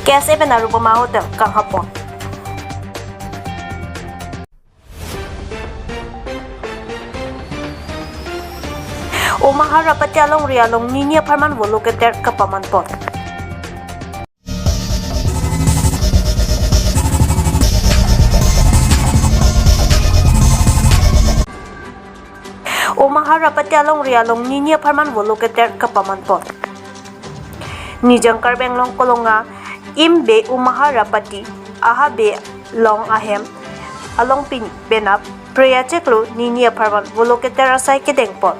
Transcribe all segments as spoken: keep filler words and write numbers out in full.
K S A pen Arupama Hotel kanghapon. Umahar Rapati alongri along nini apharman volo keter kapamanpon. Umahar Rapati alongri along nini apharman volo keter kapamanpon. Nijang Karbi Anglong Kolonga Imbe Umahar Rapati ahabe long ahem along pini penap Priya Cheklo nini apharman volo keter asai kedengpon.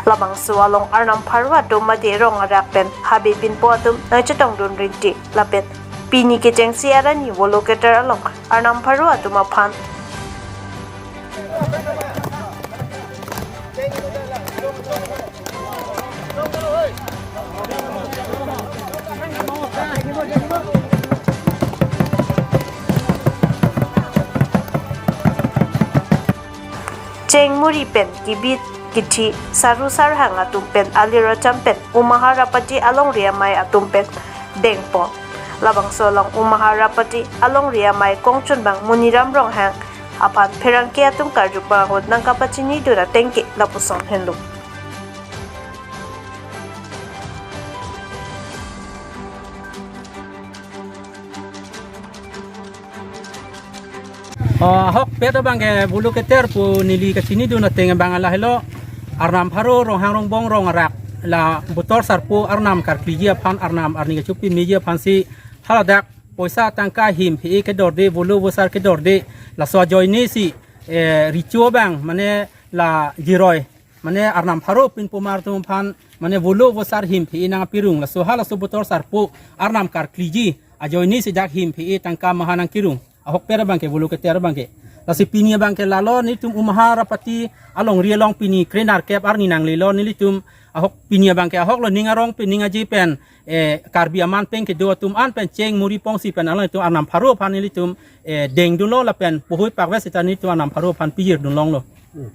Labangso along arnam pharo atum mate rong arak pen habe pinpo atum nangchetongdun rinti lapen pini kechengsi arni volo keter along arnam pharo atum aphan chengmuri pen kibit kithi saru sarhang atum pen alir acham pen Umahar Rapati alongri amei atum pen dengpo. Labangso along Umahar Rapati alongri amei kongchunbang Muniram Ronghang aphan pherangke atum karjupa ahut nangkapachinidun atengke lapuson henlo. Oh, ahokpet abangke volo keter pu neli kachinidun ateng abang lahelo. Arnam pharo Ronghang Rongbong rong arak la Botor Sarpo arnam karkliji aphan arnam arni kachopi meji aphansi haladak poisa tangka him he kedorde volo vosar kedorde laso ajoinesi, eh, recho abang mane la jiroi mane arnam pharo pinpomar atum aphan mane volo vosar him he nangpirung laso halaso Botor Sarpo arnam karkliji ajoinesi dak him he tangka maha nangkirung. Ahokpet abangke volo keter abangke. Lasi pini abangke lalo nelitum Umahar Rapati alongri along pini krenerkep arni nanglelo nelitum ahok pini abangke ahoklo ning arong pen ning aje pen, eh, Karbi aman pen kedo atum an pen chengmuri pongsi pen along itum arnam pharo aphan nelitum, eh, dengdunlo lapen puhui pakve seta nelitum arnam pharo aphan pijirdun longlo. Hmm.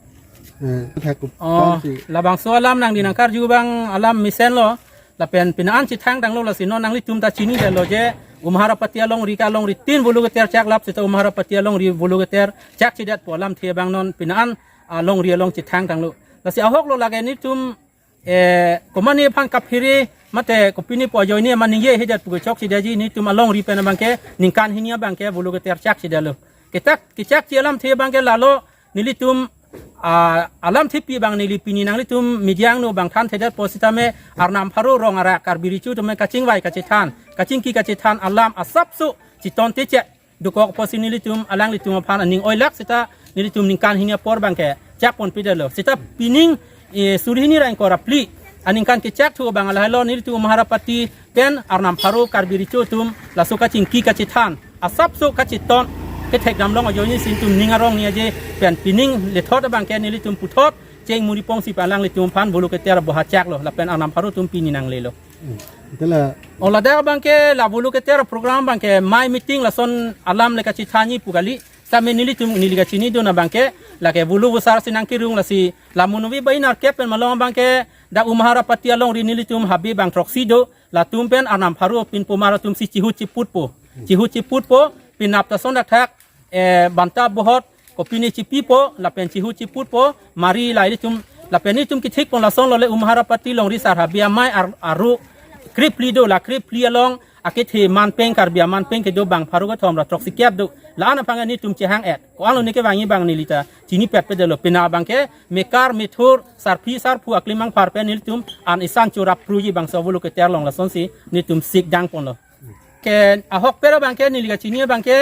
Eh, thek Oh, pongsi. Labangso alam nangdi nangkarju abang alam mesenlo. Lapen pini an chethangtanglo lasi non nanglitum ta chinidetlo je Umahar Rapati alongri ke alongri tin volo keter chaklap seta Umahar Rapati alongri volo keter chakchedetpo alamthe abang non pini an alongri along chethangtanglo. Lasi ahoklo lake nelitum, eh, komane aphan kaphere mate kopine pu ajoine maningje hedet pu chokchedetji nelitum alongri pen abangke ningkan hini abangke volo keter chakchedetlo. Kechak kechakche alamthe abangke lalo nelitum, ah, alamthepi abang neli pini nanglitum media angno abang thanthedetpo sitame arnam pharo rong arak Karbi recho atum kachingvai kachethan, kachingki kachethan alam asapso chiton teche dokok apotsi nelitum alanglitum aphan aning oilak seta nelitum ningkan hini apor abangke chakponpedetlo. Seta pining, eh, suri hini ra ingkoi ra phli aningkan kechakthu abang lahelo nelitum Umahar Rapati pen arnam pharo Karbi recho atum laso kachingki kachethan asapso kacheton kethekdam long ajoinesi nelitum ning arong ni aje pen pining lethot abangke nelitum puthot chengmuri pongsi pen alanglitum aphan volo keter aboha chaklo lapen arnam pharo atum pini nanglelo. Hmm. Ite la Oh, ladak abangke la volo keter program abangke mei meeting lason alam le kachethanji pu kali. Sitame nelitum neli kachinidun abangke lake volo vosarsi nangkirung lasi la Munovi bai nerkep pen malom abangke dak Umahar Rapati alongri nelitum habe bang throksi do, latum pen arnam pharo pinpomar atumsi chihut chiputpo. Chihut chiputpo, penap ta son dakthak, eh, banta bohot, kopine chipipo, lapen chihut chiputpo, mari la ilitum, lapen nelitum kethikpon lasonlo le Umahar Rapati alongri sar habe amei ar-, aru krephli do, la krephli along akethe manpeng Karbi amanpeng kedo bang pharo kethom ra throksi kep do. La-an aphan nelitum chehang-et. Ko-anlo ne kevangji abang neli ta chinipetpedetlo. Penap abangke mekar methur sarpi sarpo aklimang phar pen nelitum an isan chorap pruji bangso volo keter along lasonsi nelitum sikdangponlo. Ke ahokpet abangke neli kachini abangke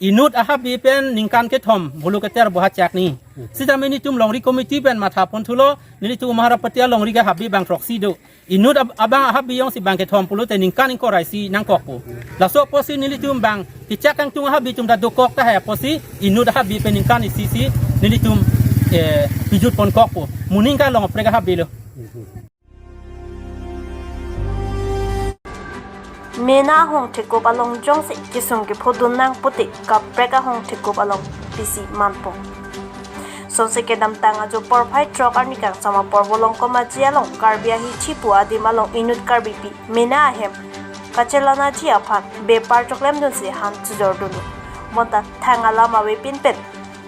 inut ahabi pen ningkan kethom volo keter aboha chakni. Sitame nelitum longri committee pen mathaponthulo, nelitum Umahar Rapati alongri ke habi bang throksi do. Inut ab-, abang ahabi jongsi bang kethom pulote ningkan ingkoi ra isi nangkokpo. Laso apotsi nelitum bang kechak kangtung ahabi atum ta dokok tahai apotsi inut ahabi pen ningkan isisi nelitum, eh, pijutponkokpo. Mo ningkan long aprek ahabilo. Mena ahong thekup along jongsi kesung kephodun nang puti kaprek ahong thekup along isi manpo. Sonsi kedamtang ajo porphai throk arni kangsam apor Volongkom Aji along Karbi ahi chipu adim along inut Karbipi mena ahem kachelanji aphan bepar choklemdunsi han chojordunlo. Bonta thang alam avepin pen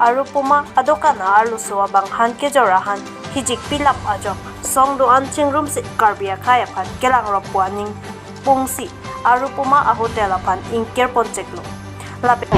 aru puma adokan a-arloso abang han kejor ahan hijik pilap ajok song do-an chingrumsi Karbi akhei aphan kelangrop pu aning pungsi aru puma ahotel aphan ingkir poncheklo. Lapen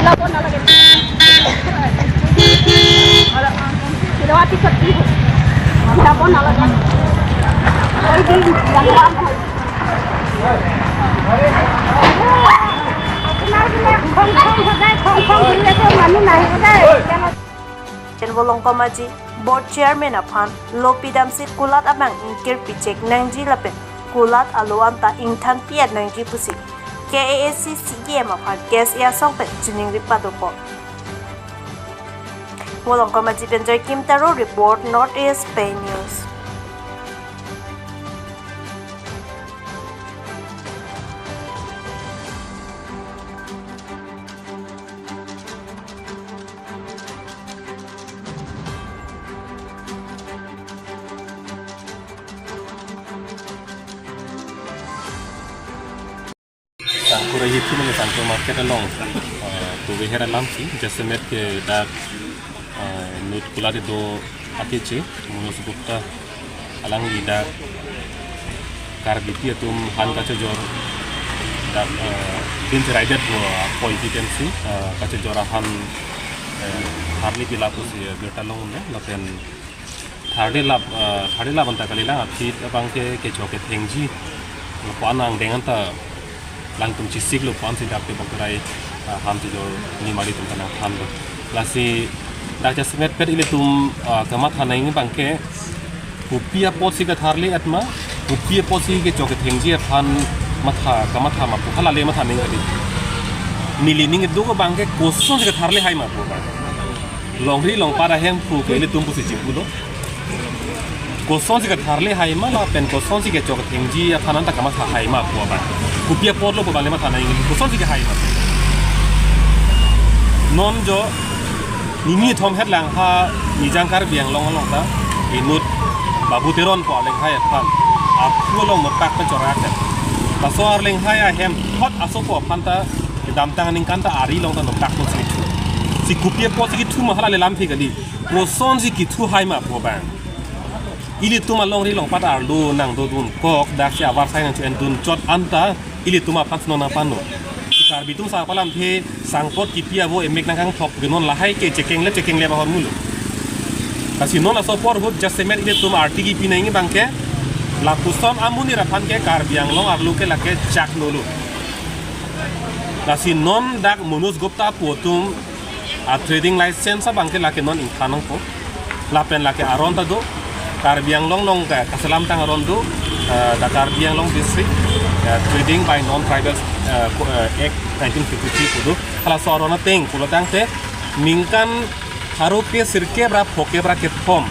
Volongkom Aji Board Chairman aphan lo pidamsi kulat abang ingkir pichek nangji lapen kulat alo anta ingthan pi-et nangji pusi K A A C C E M aphan K S A asong pen chiningri padopo. Volongkom Aji pen Joykim Taro report, North East Pei News. Sangkur ahi thu mane Sangkur market along, eh, tuve her alam si, jasemet ke dak, eh, inut kulat kedo akeche, Manoj Gupta alangli dak Karbipi atum han kachojor dak, eh, din cherai det vo apoi pi pensi, eh, kachojor ahan, eh, tharli pilap pusi, eh, birta longlo, lapen tharli lap, eh, tharli lap anta kalilang aphi abang ke kechok kethengji. Lapu-an angdeng anta alangtum chesiklo pu-ansi dak tebok terai, eh, han chojor nimari atum ta nangthanlo. Lasi dak jasemet pet ilitum, eh, kamatha nangji abang ke kopi apotsi katharli-et ma, kopi apotsi kechok kethengji aphan matha, kamatha ma pu hala le matha nangji kali. Neli ning kedo abang ke kosonsi katharli hai ma pu abang. Longri longpat ahemphu ke ilitum pusi chipulo. Kosonsi katharli hai ma lapen kosonsi kechok kethengji aphan anta kamatha hai ma pu abang. Kopi apotlo pu abang le matha nangji, kosonsi kehai ma. Non jo nini thom het lang ha Nijang Karbi Anglong along ta inut Babu Teron pu alenghai aphan aphu along notak pen chora akan. Laso alenghai ahem thot asopo aphan ta kedamtang aningkan ta ari along ta notak ponsi kethu. Si kopi apotsi kethu ma hala le lamthe kali. Kosonsi kethu hai ma pu abang. Ilitum alongri longpat arlo nangdodun kok, daksi avarsai nangcho-endun chot anta ilitum aphan si non nangpanlo. Si Karbi atum sar palamthe sangpot kipi avo emek nangkangthok ke non lahai ke chekeng le chekeng le bahor mulo. Lasi non laso apor ahut jasemet ilitum arti kipi nangji abang ke lapuson amonit aphan ke Karbi Anglong arlo ke lake chak nolo. Lasi non dak Manoj Gupta pu atum a-trading license abang ke lake non ingthan nangpo. Lapen lake aron ta do, Karbi Anglong along ke kaselamtang aron do, eh, the Karbi Anglong District, eh, Trading by Non-Tribal, eh, Co-, eh, Act nineteen fifty-three pu do. Halaso aron ateng pulo tangte ningkan pharo ke sirkep ra phokep ra kethom.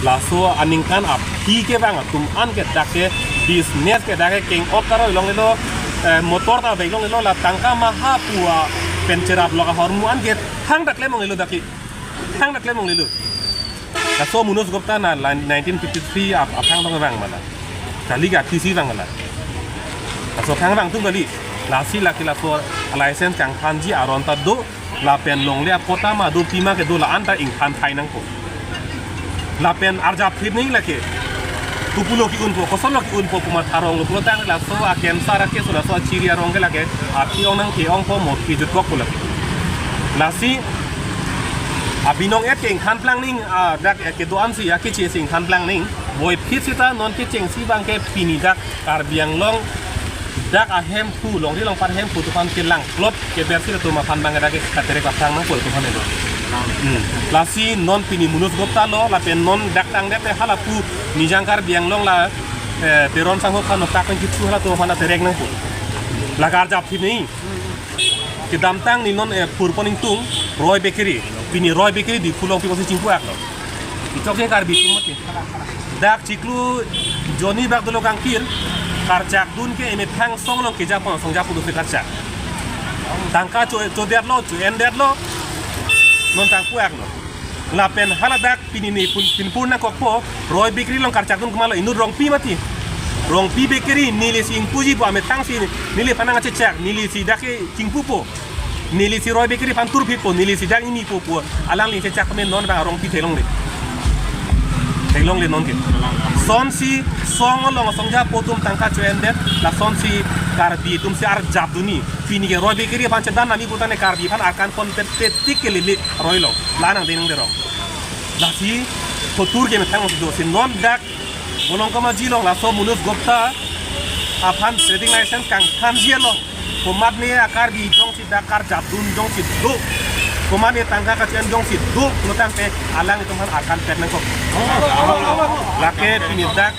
Laso aningkan aphi ke bang atum an ke dak ke business ke dak ke keng-ok karoi longlelo, eh, motor ta bag longlelo, la tangka maha pu apen cherap lok ahormu an ke thangta klem longlelo dak ke. Thangta klem longlelo. Laso Manoj Gupta na la nineteen fifty-three ap-, aphrang tong vang ma la. Kali ke athisi vang la. Laso aphrang vang atum kali. Lasi lake laso license kangthanji aron ta do. Lapen longle apot ta ma do, pima kedo la-an ta ingthan thai nangpo. Lapen arjap thip nangji lake. Kopulo ke-unpo, kosonlo ke-unpo pu matha ronglo pulo tang laso a-cancer a-case laso achiri arong ke lake aphi ong nang ke-ongpo mo phi jutkok pu lake. Lasi abinong et ke ingthan plang nangji, ah, dak, eh, kedo-an si akeche si ingthan plang nangji. Voiphit seta non kechengsi abang ke pini dak Karbi Anglong dak ahemphu, longri longpat ahemphu atum aphan kelangklot kebersi atum aphan abang dak ke katerek aphrang nangpo atum aphan edo. Hmm. Lasi non pini Manoj Gupta lo, lapen non dak tangdet te halapu Nijang Karbi Anglong la, eh, Teron sangho aphan notak pen kethu halatum aphan terek nangpo. La karjap thip nangji. Kedamtang ni non, eh, purpon ingtung Roy Bakery. Pini Roy Bakery Diphu along pi kosi chingpu aklo. Ichok ke Karbi atum mati. Dak chiklo jonni bak dolo kangkir, karchak dun ke emethang song along kejapon, song japu dose karchak. Tangka cho, chodetlo, cho-endetlo. Non tang puak no. Lapen haladak pini ne pun, pinpur nangkokpo, Roy Bakery along karchakdun komatlo, inut Rongpi mati. Rongpi Bakery neli si ingpuji pu amethang si neliphan nangchechak, neli si dak ke chingpupo. Neli si Roy Bakery aphan turphitpo, neli si dak ingnipo pu. Alangli chechak me non bang Rongpi theklongle. Theklongle non ke. Lasonsi song along songja apo atum tangka cho-endet, lasonsi Karbi atum si arjapdunji. Pini ke Roy Bakery aphan chedan nangji putangte Karbi aphan arkan ponpet petik ke lele Roy along. La nang denang derong. Lasi hotur ke methang do si non dak Bolongkomaji along laso Manoj Gupta aphan trading license kangthanji along. Komatne a-Karbi jongsi dak karjapdun jongsi do, komatne tangka kachian jongsi do, pulotangte alanglitum aphan arkan pet nangkok. Lake pini dak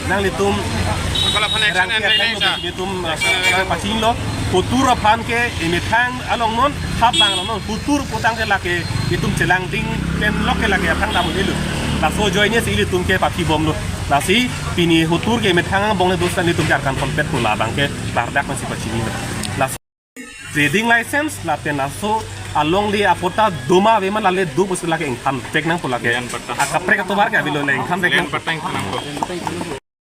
nanglitum Kalau aphan action rangke and action release, ah. Nanglitum, uh, pachinilo, hotur aphan ke emethang along non, hap bang along non, hotur putangte lake itum chelangding pen lok ke lake aphan damun ilu. Laso ajoine si ilitum ke pathibomlo. Lasi pini hotur ke emethang angbong le dos nanglitum ke arkan ponpet pu labang ke klardak nangsi pachinilo. Lasi trading license lapen laso alongle apatta do ma ave ma, lale do pusi lake ingthan pek nangpo lake. Land patta. Akaprek atovar ke avelo, le ingthan pek nangpo. Land patta ingthan nangpo.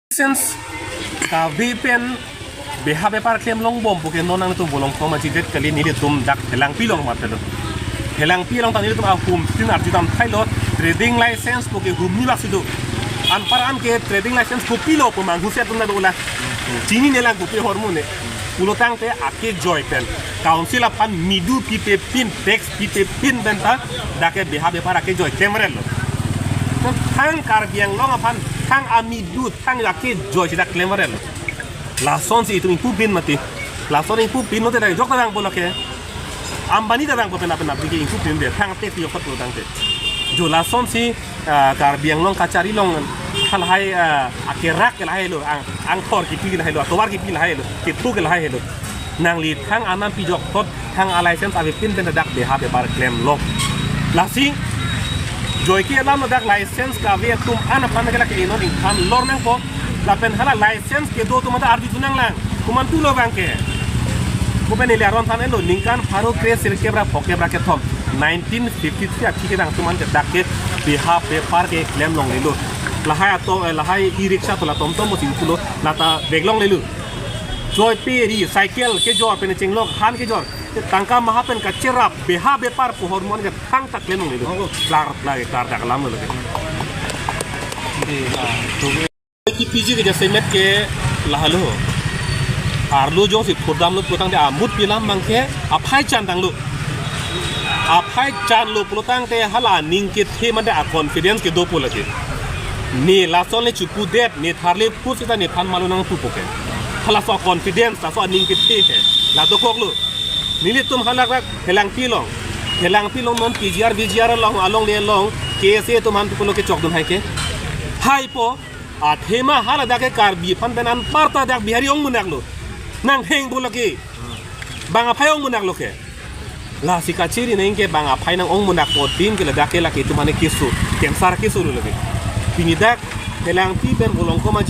License kave pen beha bepar klem longbom pu ke non nangtum Bolongkomaji det kali, nelitum dak Phelangpi along matelo. Phelangpi along ta nelitum ahum tin arjudam thailo, trading license pu ke humni bak si do. Anpar an ke trading license kopilo pu manghu se atum ta do la. Chinine lang kopi ahormu ne. Pulotangte akejoi pen council aphan midu pipe pin, tax pipe pin pen ta dak ke beha bepar akejoi klemrelo. Thang Karbi Anglong aphan thang amidu, thang akejoi si dak klemrelo. Lasonsi itum ingpu pin mati. Lason ingpu pin mati dak jok ta dangpo lake. Ambani ta dangpo pen apen abdi ke ingpu pin de, thang tax yok pulotangte. Jo lasonsi ah, Karbi Anglong kachari along halahai, ah, akerak ke lahai lo, ang, angthor kipi ke lahai lo, atovar kipi lahai lo, kethu ke lahai lo. Nangli thang anam pijok thot thang a-license ave pin pen dak beha bepar klemlo. Lasi joike alam dak license kave atum an aphan ke lake inon ingthan lor nangpo. Lapen hala license kedo atum ta arjudun nanglang. Komantulo bang ke. Mo pen neli aron than-etlo, ningkan pharo kre sirkep ra phokep ra kethom, nineteen fifty-three aphi kedang atum an ke dak ke beha bepar ke klem longlelo. Lahai ato, eh, lahai e-rickshaw tola tomtom mo singkulo, lata bag longlelo. Choi pe ri, cycle kejor pen chenglok, han kejor. Tangka maha pen kacherap, beha bepar pu ahormu an ke thangta klem longlelo. Klar, klar, klardak alam lo ke. Kipiji ke jasemet ke lahelo. Arlo jongsi thurdamlo pulotangte amut pilam bang ke aphai chan tanglo. Aphai chanlo pulotangte hala aning kethe mate a-confidence kedo pu lake. Ne lason le chupu det, ne tharle pu sita nephan malo nangpupo ke. Halaso confidence, laso aning kethe he. La dokoklo. Nelitum halak rak Phelangpi along. Phelangpi along non P G R, V G R along, alongle along, K S A atum aphan pulo kechokdun hai ke. Haipo, athema haladak ke Karbi aphan pen anparta dak Bihari ong munak lo. Nangheng pu lake. Bang aphai ong munak lo ke. Lasi kachiri neng ke bang aphai nang ong munak po tin ke ladak ke lake itum aphan keso. Cancer keso lo lake. Pini dak Phelangpi pen Bolongkomaji